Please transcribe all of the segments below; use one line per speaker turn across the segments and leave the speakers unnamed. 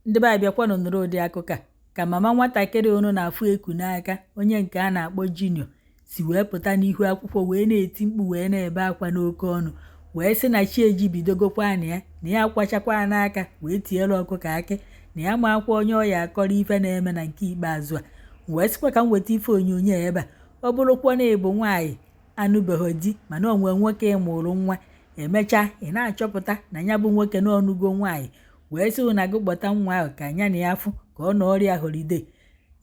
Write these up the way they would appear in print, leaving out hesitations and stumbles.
Ndị be anyị, bịakwanụ nụrụ ụdị akụkọ a ka mama nwatakịrị unu na-afụ eku n'aka, onye nke a na-akpọ Junior, si wee pụta n'ihu akwụkwọ wee na-eti mkpu, wee na-ebe akwa n'oke ọnụ, wee sị na chi ejibidogokwa na ya, na ya akwachakwa n'aka wee tiere ọkụkọ akị, na ya ma akwa onye ọya akọrọ ife na-eme na nke ikpeazụ a. Wee sịkwa ka m weta ife onyonyo ebe a. Ọ bụrụkwa na ị bụ nwaanyị anụbeghị di, mana o nwee nwoke ị mụrụ nwa, emechaa ị na-achọpụta na ya bụ nwoke n'ọnụgo nwaanyị, wee sị na gị kpọta nwa ahụ ka ya na ya fụ ka ọ nọ ọrịa holiday,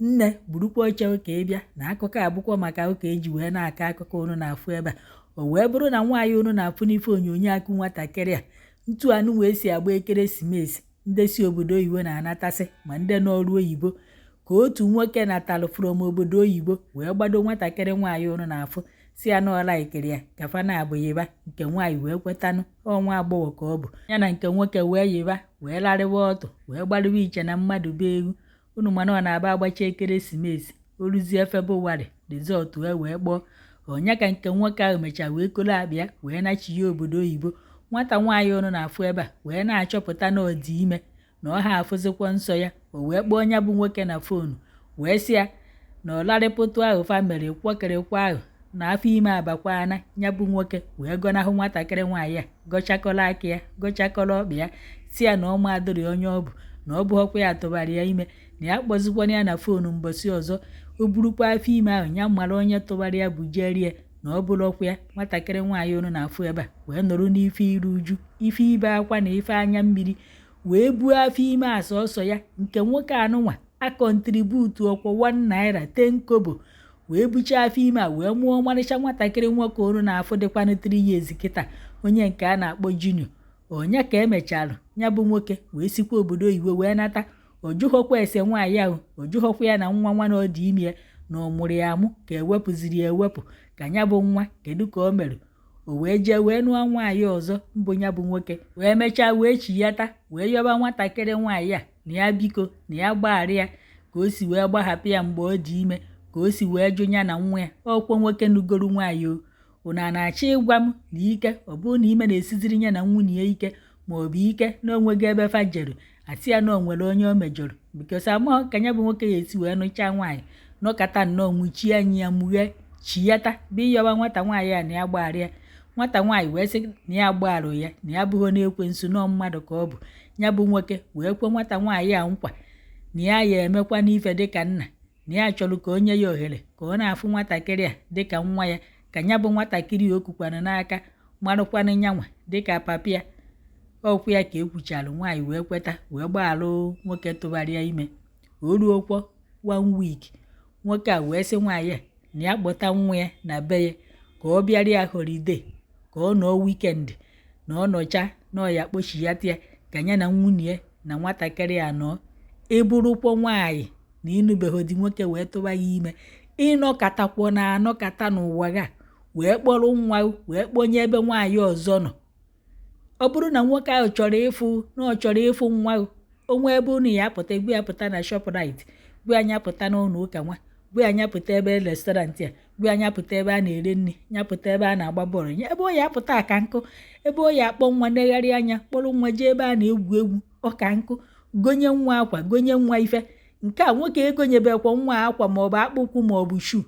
nne, burukwa oche ụka ịbịa na akụkọ abụkwa maka ụka eji wee na-akọ akụkọ unu na-afụ ebe a. O wee bụrụ na nwaanyị unu na-afụ n'ife onyonyo akụ nwatakịrị a ntu anụ wee si agba ekeresimesi, ndị si obodo oyibo na-anatasị, ma ndị n'ọrụ oyibo, ka otu nwoke natalụ from obodo oyibo wee gbado nwatakịrị nwaanyị unu na-afụ, si ya na ọ likeiri ya, ka fa na-abụ yiba. Nke nwaanyị wee kwetanụ, ọnwa agbọghọ ka ọ bụ ya na nke nwoke wee yiba, wee larịwa ọtụ, wee gbarịwa iche na mmadụ be ewu unu. Mana ọ na-aba agbacha ekeresimesi, o ruzie February, result e wee kpọọ onye ka nke nwoke ahụ mechaa wee kolo akpịa wee nachie obodo oyibo. Nwata nwaanyị unu na-afụ ebe a wee na-achọpụta na ọ dị ime, na ọ ha afụzikwa nsọ ya. O wee kpọọ onye bụ nwoke na phone, wee sị ya na ọ larịpụtụ ahụ fa mere kwọkịrịkwa ahụ na afọ ime abakwana ya. Bụ nwoke wee gọnahụ nwatakịrị nwaanyị a, gọchakọrọ aka ya, gọchakọrọ ọkpa ya, si ya na ọ madụrị onye ọ bụ, na ọ bụghọkwa ya tụbara ya ime, na ya kpọzikwana ya na phone mbọsị ọzọ. O burukwa afọ ime ahụ, ya mara onye tụbara ya bụ jerie, na ọ bụrụkwa ya. Nwatakịrị nwaanyị unu na-afụ ebe a wee nọrọ n'ife iru uju, ife ibe akwa na ife anya mmiri, wee buo afọ ime a sọsọ ya. Nke nwoke anụnwa acontribute ọkwọ ₦1 10 kobo, wee buchaa afọ ime a, wee mụọ ọmarịcha nwatakịrị nwoke unu na-afụ dịkwanụ 3 years kịta, onye nke a na-akpọ Junior. Onye ka emechalụ ya bụ nwoke wee sikwa obodo oyibo wee nata, ọ jụghọkwa ese nwaanyị ahụ, ọ jụghọkwa ya na nwa nwa na ọ dị ime ya, na ọ mụrụ ya amụ, ka ewepụziri ya ewepụ, ka ya bụ nwa kedu ka o mere. O wee jee wee nụọ nwaanyị ọzọ mbụ. Ya bụ nwoke wee mechaa wee chiyata, wee yọba nwatakịrị nwaanyị a na ya biko, na ya gbaghara ya, ka o si wee gbahapụ ya mgbe ọ dị ime, ka o si wee jụ ya na nwa ya. Ọkwa nwoke nugoro nwaanyị o unu a na-achọ ịgwa m na ike ọ bụrụ na ime na-esiziri ya na nwunye ya ike, ma ọ bụ ike na onweghị ebe fa jere asị ya na o nwere onye o mejọrọ, because amaghọ ka ya bụ nwoke ya esi wee nụchaa nwaanyị, nọkata nnọọ nwuchie anyị ya mughe, chiyata bụ ịyọba nwata nwaanyị a na ya gbaghara ya. Nwata nwaanyị wee sị na ya gbagharụ ya, na ya bụghị n'ekwensu, nọọ mmadụ ka ọ bụ. Ya bụ nwoke wee kwe nwata nwaanyị a nkwa na ya ya emekwa n'ife dịka nna, na ya chọrọ ka o nye ya ohere ka ọ na-afụ nwatakịrị a dịka nwa ya, ka ya bụ nwatakịrị o kukwanụ n'aka marụkwanụ nyanwa dịka papa ya. Ọkwụ ya ka ekwuchalụ, nwaanyị wee kweta, wee gbagharụ nwoke tụbara ya ime. O ruokwo one week, nwoke a wee sị nwaanyị a na ya kpọta nwa ya na be ya ka ọ bịara ya holiday, ka ọ nọọ weekend, na ọ nọcha na ọ ya kpochiyata ya, ka ya na nwunye ya na nwatakịrị a nọọ. Ịbụrụkwa nwaanyị na ịnụbeghị di, nwoke wee tụba ya ime, ịnọkatakwo na anọkata n'ụwa ga wee kpọrọ nwa wee kpọnye ebe nwaanyị ọzọ nọ. Ọ bụrụ na nwoke ahụ chọrọ ịfụ, na ọ chọrọ ịfụ nwa onwe, ebe unu ya apụta, gwa ya pụta na Shoprite, gwa ya pụta n'ụlọ ụka nwa, gwa ya pụta ebe restaurant a, gwa ya pụta ebe a na-ere nri, ya pụta ebe a na-agba bọọlụ, ebe ọ ya apụta aka nkụ, ebe ọ ya akpọ nwa negharị anya, kpọrọ nwa jee ebe a na-egwu egwu ọka nkụ, gonye nwa akwa, gonye nwa ife. Nke a nwoke egonyebekwa nwa akwa maọbụ akpụkwụ maọbụ shoe.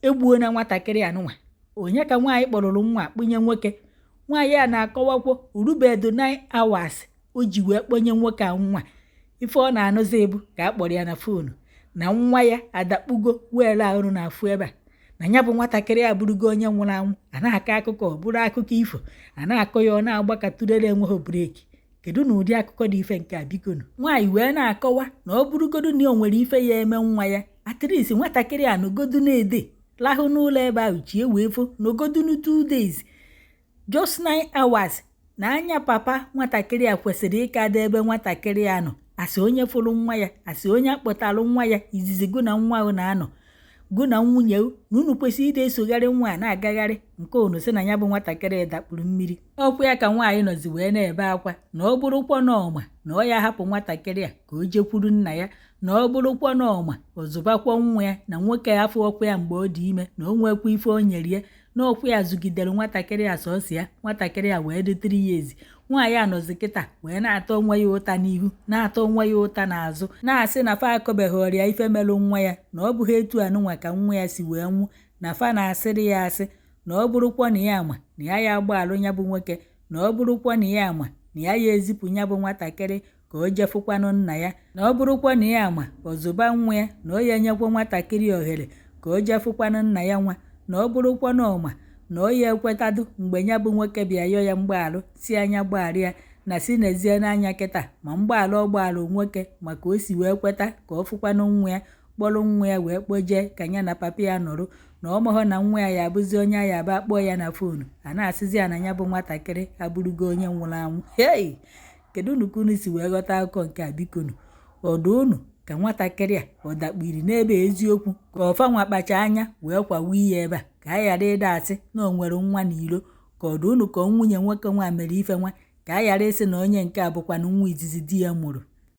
Egbuo na nwatakịrị anụnwa. Onye ka nwaanyị kpọrọrọ nwa kpụnye nwoke? Nwaanyị a na-akọwakwo urubedo 9 hours o ji wee kpọnye nwoke a nwa. Ife ọ na-anụzi bụ ka a kpọrọ ya na phone na nwa ya adakpugo were ahụrụ na-afụ ebe a, na ya bụ nwatakịrị abụrụgo onye nwụrụ anwụ. A na-akọ akụkọ, ọ bụrụ akụkọ ifo a na-akọ ya, ọ na-agba ka turere enweghị brake. Kedu na ụdị akụkọ dị ife nke a? Bikonu. Nwaanyị wee na-akọwa na ọ bụrụgodu na o nwere ife ya eme nwa ya, at least nwatakịrị a nọgodu na-ede lahụ n'ụlọ ebe ahụ chie wee fo nọgodunu 2 days, just 9 hours, na anya papa nwatakịrị a kwesịrị ịka dị ebe nwatakịrị a nọ, asị onye fụrụ nwa ya, asị onye akpọtalụ nwa ya izizi. Gụ na nwa ahụ na-anọ, gụ na nwunye na unu kwesịrị ide esogharị nwa a na-agagharị nke unu sị na ya bụ nwatakịrị dakpuru mmiri. Ọkwa ya ka nwaanyị nọzi wee na-ebe akwa na ọ bụrụkwa na ọma na ọ ya hapụ nwatakịrị a ka o jekwuru nna ya, na ọ bụrụkwa na ọma ọzụbakwa nwa ya, na nwoke afọ ọkwa ya mgbe ọ dị ime, na o nwekwa ife o nyere ya, na ọkwa ya zụgidere nwatakịrị a sọsọ ya. Nwatakịrị a wee dị 3 years. Nwaanyị anọzi kịta wee na-ata onwe ya ụta n'ihu, na-ata onwe ya ụta n'azụ, na-asị na fa akọbeghị ọrịa ife melụ nwa ya, na ọ bụghị etu anụnwa ka nwa ya si wee nwụ, na fa na-asịrị ya asị, na ọ bụrụkwa na ya ma na ya ya agbaalụ ya bụ nwoke, na ọ bụrụkwa na ya ma na ya ya ezipụ ya bụ nwatakịrị ka o jefụkwanụ nna ya, na ọ bụrụkwa na ya ma ọzụba nwa ya, na ọ ya enyekwa nwatakịrị ohere ka o jefụkwanụ nna ya nwa, na ọ bụrụkwa na ọma na ọ ya ekwetadụ mgbe ya bụ nwoke bịa yọọ ya mgbaghalụ, si anya gbaghara ya, na si nezie n'anya kịta ma mgbaghalụ ọ gbaghalụ nwoke maka o si wee kweta ka ọ fụkwanụ nwa ya, kpọrọ nwa ya wee kpọjee ka ya na papa ya nọrọ, na ọ mahọ na nwa ya ya abụzi onye a ya aba kpọọ ya na foonu a na-asịzi ya na ya bụ nwatakịrị abụrụgo onye nwụrụ anwụ. Hei, kedu unu ka unu si wee ghọta akụkọ nke a? Bikonu, ọdụ unu ka nwatakịrị a ọ dakpiri n'ebe eziokwu ka ọfanwa kpacha anya wee kwawa iyi ebe a ka a ghara ịda asị na o nwere nwa n'ilo, ka ọdụ unu ka nwunye nwoke nwa mere ife nwa ka a ghara ịsị na onye nke a bụkwanụ nwa izizi di ya mụrụ.